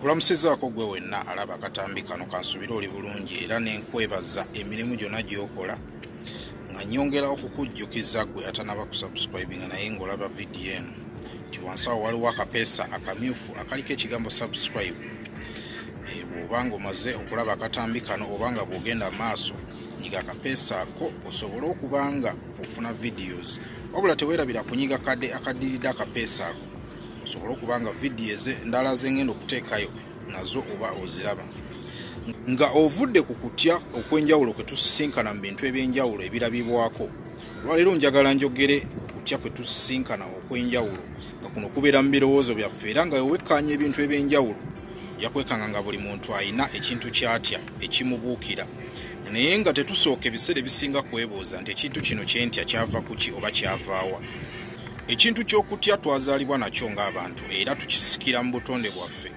Nkulamusizaako gwe wenna alaba akatambi kano, kansubire oli bulungi era nenkwebaza emirimu gyonna gy'okola, nga nyongera okukujjukiza gwe atanaba kusubscribinga naye ng'olaba vidiyo eno nti wansi awo waliwo akapeesa akamyufu akaliko ekigambo subscribe. Bw'oba nga omaze okulaba akatambi kano oba nga bw'ogenda maaso, nyiga akapeesa ako osobole okuba nga ofuna videos. Wabula teweerabira kunyiga kadde akaddiridde akapeesa ako osobole okuba nga vidiyo endala zengenda okuteekayo nazo oba oziraba. Nga ovudde ku kutya okw'enjawulo kwe tusisinkana mu bintu ebyenjawulo ebirabibwako, olwaleero njagala njogere ku kutya kwe tusisinkana okw'enjawulo, nga kuno kubeera mu birowoozo byaffe, era nga wewekkaanya ebintu ebyenjawulo ojja kwekanga nga buli muntu alina ekintu ky'atya ekimubuukira, naye nga tetusooka ebiseera ebisinga kwebuuza nti ekintu kino kyentya kyava ku ki oba kyavaawa. Ekintu ky'okutya twazaalibwa nakyo ng'abantu era tukisikira mu butonde bwaffe,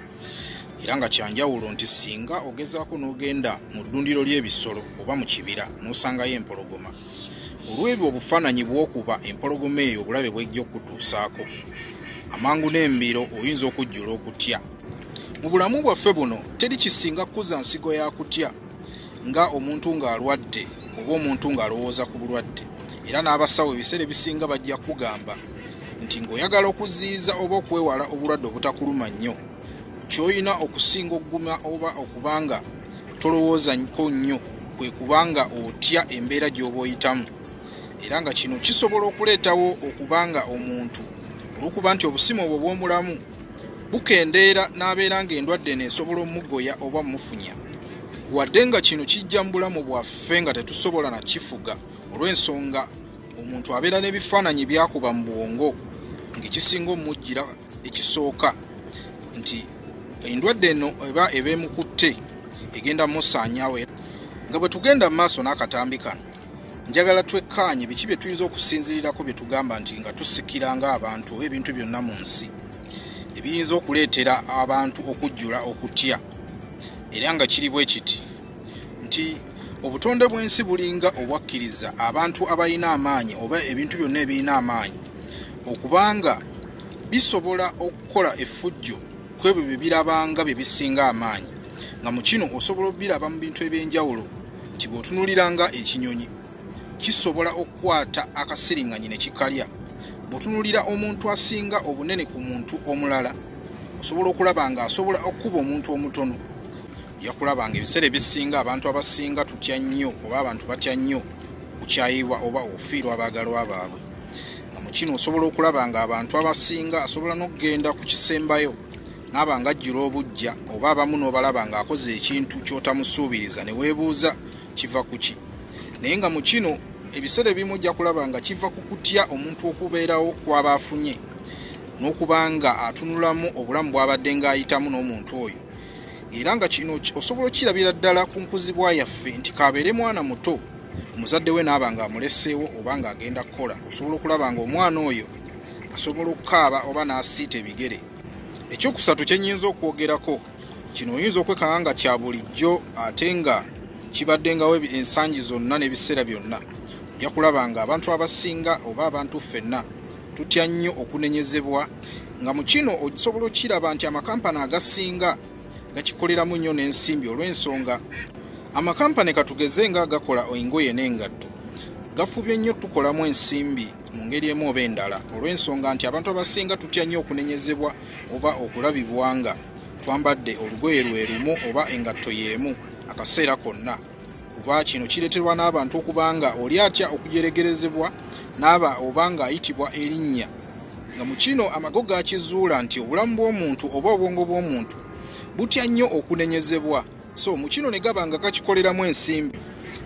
era nga kyanjawulo nti singa ogezaako n'ogenda mu ddundiro ly'ebisolo oba mu kibira n'osangayo empologoma, olw'ebyo obufaananyi bw'okuba empologoma eyo obulabe bw'ejja okutuusaako, amangu n'embiro oyinza okujjula okutya. Mu bulamu bwaffe buno teri kisinga kukuza nsigo ya kutya nga omuntu ng'alwadde oba omuntu ng'alowooza ku bulwadde. Era n'abasawo ebiseera ebisinga bajja kugamba nti ng'oyagala okuziyiza oba okwewala obulwadde obutakuluma nnyo, ky'olina okusinga okuguma oba okubanga tolowoozako nnyo kwe kubanga otya embeera gy'oba oyitamu. Era nga kino kisobola okuleetawo okubanga omuntu olw'okuba nti obusimu obwo bw'omulamu bukendeera n'abeera ng'endwadde eno esobola omugoya oba mufunya. Wadde nga kino kijja mu bulamu bwaffe nga tetusobola nakifuga, olw'ensonga omuntu abeera n'ebifaananyi byakuba mu bwongo ng'ekisinga omujjira ekisooka nti endwadde eno eba ebeemukutte egenda musaanyaawo. Nga bwe tugenda mu maaso n'akatambi kano, njagala twekkaanye biki bye tuyinza okusinziirirako bye tugamba nti nga tusikira ng'abantu oba ebintu byonna mu nsi ebiyinza okuleetera abantu okujjula okutya. Era nga kiri bwe kiti nti obutonde bw'ensi bulinga obwakkiriza abantu abalina amaanyi oba ebintu byonna ebirina amaanyi okubanga bisobola okukola effujjo ku ebyo bye birabanga bye bisinga amaanyi. Nga mu kino osobola okubiraba mu bintu ebyenjawulo nti bw'otunuulira nga ekinyonyi kisobola okukwata akasiringanyi ne kikalya, bw'otunuulira omuntu asinga obunene ku muntu omulala osobola okulaba nga asobola okukuba omuntu omutono. Ojja kulaba nga ebiseera ebisinga abantu abasinga tutya nnyo oba abantu batya nnyo okukyayibwa oba okufiirwa abaagalwa baabwe. Nga mu kino osobola okulaba nga abantu abasinga asobola n'okugenda ku kisembayo n'aba nga ajjula obuggya, oba abamu n'obalaba ng'akoze ekintu ky'otamusuubiriza ne weebuuza kiva ku ki. Naye nga mu kino ebiseera ebimu ojja kulaba nga kiva ku kutya omuntu okubeerawo kw'aba afunye n'okuba nga atunulamu obulamu bw'abadde ng'ayitamu n'omuntu oyo. Era nga kino osobola okukirabira ddala ku nkuzibwa yaffe nti k'abeere mwana muto, omuzadde we n'aba ng'amuleseewo oba ng'agenda kukola, osobola okulaba ng'omwana oyo asobola okukaaba oba n'asiita ebigere. Ekyokusatu kye nnyinza okwogerako, kino oyinza okwekanga nga kya bulijjo ate nga kibaddengawo ensangi zonna n'ebiseera byonna. Ojja kulaba nga abantu abasinga oba abantu ffenna tutya nnyo okunenyezebwa. Nga mu kino osobola okukiraba nti amakampani agasinga gakikoleramu nnyo n'ensimbi, olw'ensonga amakampani katugeze nga gakola engoye n'engatto gafubye nnyo tukolamu ensimbi mu ngeri emu oba endala, olw'ensonga nti abantu abasinga tutya nnyo okunenyezebwa oba okulabibwa nga twambadde olugoye lwe lumu oba engatto y'emu akaseera konna. Kuba kino kireeterwa n'abantu okubanga oli atya okujeregerezebwa n'aba oba ng'ayitibwa erinnya. Nga mu kino amago gakizuula nti obulamu bw'omuntu oba obwongo bw'omuntu butya nnyo okunenyezebwa, so mu kino ne gaba nga gakikoleramu ensimbi.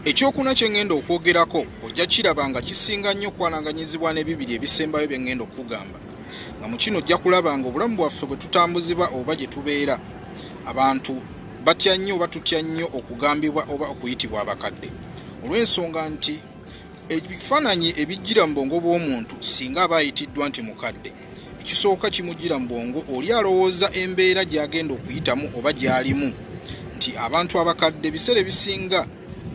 Ekyokuna kye ŋŋenda okwogerako ojja kiraba nga kisinga nnyo okwanaganyizibwa n'ebibiri ebisembayo bye ŋŋenda okugamba. Nga mu kino ojja kulaba nga obulamu bwaffe bwe tutambuzibwa oba gye tubeera, abantu batya nnyo oba tutya nnyo okugambibwa oba okuyitibwa abakadde, olw'ensonga nti ebifaananyi ebijjira mu bwongo bw'omuntu singa aba ayitiddwa nti mukadde, ekisooka kimujjira mu bwongo oli alowooza embeera gy'agenda okuyitamu oba gy'alimu, nti abantu abakadde ebiseera ebisinga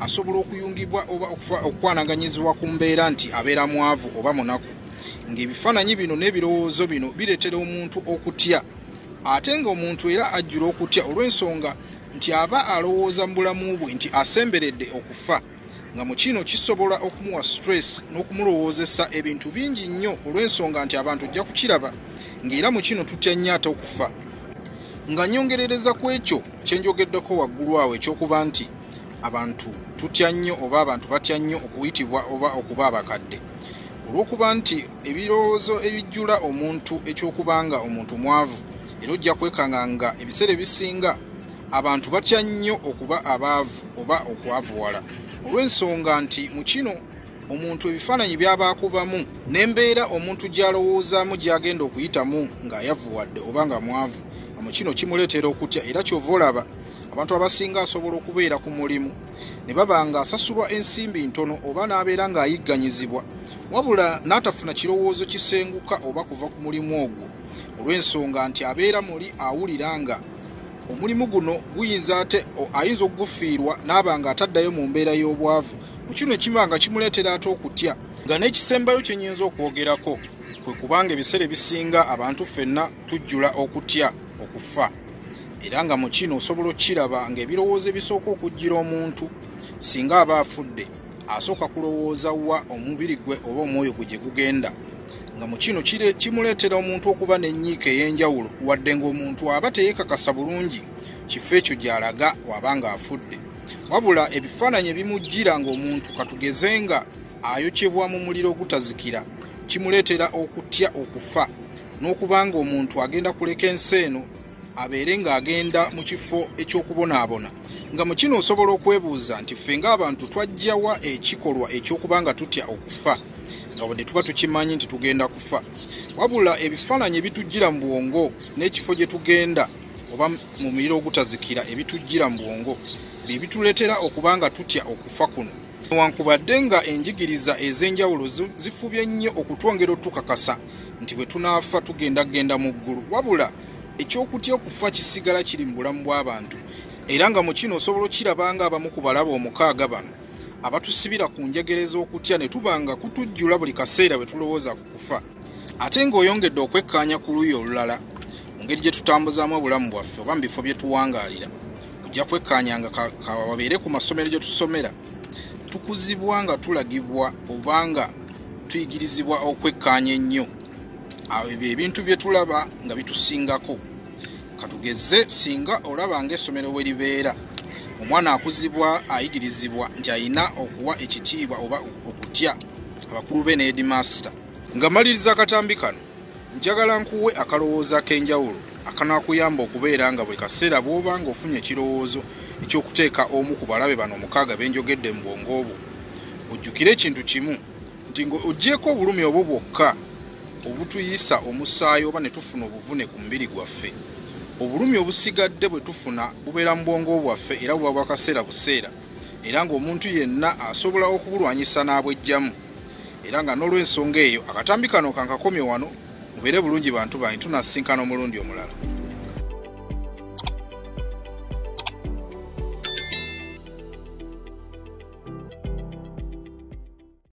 asobola okuyungibwa oba okwanaganyizibwa ku mbeera nti abeera mwavu oba munaku. Ng'ebifaananyi bino n'ebirowoozo bino bireetera omuntu okutya Ate ng'omuntu era ajjula okutya olw'ensonga nti aba alowooza mu bulamu bwe nti asemberedde okufa, nga mu kino kisobola okumuwa stress n'okumulowoozesa ebintu bingi nnyo olw'ensonga nti abantu ojja kukiraba ng'era mu kino tutya nnyo ate okufa. Nga nnyongerereza ku ekyo kye njogeddeko waggulu awo eky'okuba nti abantu tutya nnyo oba abantu batya nnyo okuyitibwa oba okuba abakadde, olw'okuba nti ebirowoozo ebijjula omuntu eky'okuba nga omuntu mwavu, era ojja kwekanga nga ebiseera ebisinga abantu batya nnyo okuba abaavu oba okwavuwala olw'ensonga nti mu kino omuntu ebifaananyi by'abaakubamu n'embeera omuntu gy'alowoozaamu gy'agenda okuyitamu ng'ayavuwadde oba nga mwavu, nga mu kino kimuleetera okutya. Era ky'ova olaba abantu abasinga asobola okubeera ku mulimu ne baba ng'asasulwa ensimbi ntono oba n'abeera ng'ayigganyizibwa, wabula n'atafuna kirowoozo kisenguka oba kuva ku mulimu ogwo olw'ensonga nti abeera muli awulira nga omulimu guno guyinza ate ayinza okugufiirwa n'aba nga ataddayo mu mbeera y'obwavu. Mu kino kiba nga kimuleetera ate okutya. Nga n'ekisembayo kye nnyinza okwogerako kwe kubanga ebiseera ebisinga abantu ffenna tujjula okutya okufa, era nga mu kino osobola okukiraba ng'ebirowoozo ebisooka okujjira omuntu singa aba afudde asooka kulowooza wa omubiri gwe oba omwoyo gwe gye gugenda, nga mu kino kimuleetera omuntu okuba n'ennyiike ey'enjawulo wadde ng'omuntu aba teyeekakasa bulungi kifo ekyo gy'alaga waba ng'afudde. Wabula ebifaananyi ebimujjira ng'omuntu katugeze nga ayokyebwa mu muliro ogutazikira kimuleetera okutya okufa n'okuba ng'omuntu agenda kuleka ensi eno abeere ng'agenda mu kifo eky'okubonaabona. Nga mu kino osobola okwebuuza nti ffe ng'abantu twajjawa ekikolwa eky'okuba nga tutya okufa nga wadde tuba tukimanyi nti tugenda kufa. Wabula ebifaananyi ebitujjira mu bwongo n'ekifo gye tugenda oba mu muliro ogutazikira ebitujjira mu bwongo bye bituleetera okuba nga tutya okufa kuno. Newankubadde nga enjigiriza ez'enjawulo zifubye nnyo okutwongera otukakasa nti bwe tunaafa tugenda kugenda mu ggulu, wabula eky'okutya okufa kisigala kiri mu bulamu bw'abantu. Era nga mu kino osobola okukiraba ng'abamu ku balaba omukaaga bano abatusibira ku njegere z'okutya ne tuba nga kutujjula buli kaseera bwe tulowooza ku kufa. Ate ng'oyongedde okwekkaanya ku luuyi olulala mu ngeri gye tutambuzaamu obulamu bwaffe oba mu bifo bye tuwangaalira, ojja kwekkaanya nga kawabeere ku masomero gye tusomera tukuzibwa nga tulagibwa oba nga tuyigirizibwa okwekkaanya ennyo ebyo ebintu bye tulaba nga bitusingako. Katugeze singa olaba ng'essomero we libeera omwana akuzibwa ayigirizibwa nti alina okuwa ekitiibwa oba okutya abakulu be ne headmaster. Nga mmaliriza akatambi kano, njagala nkuwe akalowoozo ak'enjawulo akanaakuyamba okubeera nga buli kaseera bw'oba ng'ofunye ekirowoozo eky'okuteeka omu ku balabe bano omukaaga be njogedde mu bwongo bwo, ojjukire ekintu kimu nti ng'oggyeeko obulumi obwo bwokka obutuyisa omusaayi oba ne tufuna obuvune ku mubiri gwaffe, obulumi obusigadde bwe tufuna bubeera mu bwongo bwaffe era buba bwa kaseera buseera, era ng'omuntu yenna asobola okubulwanyisa n'abwejjamu. Era nga n'olw'ensonga eyo akatambi kano kankakomye wano. Mubeere bulungi bantu bange, tunasinkana omulundi omulala.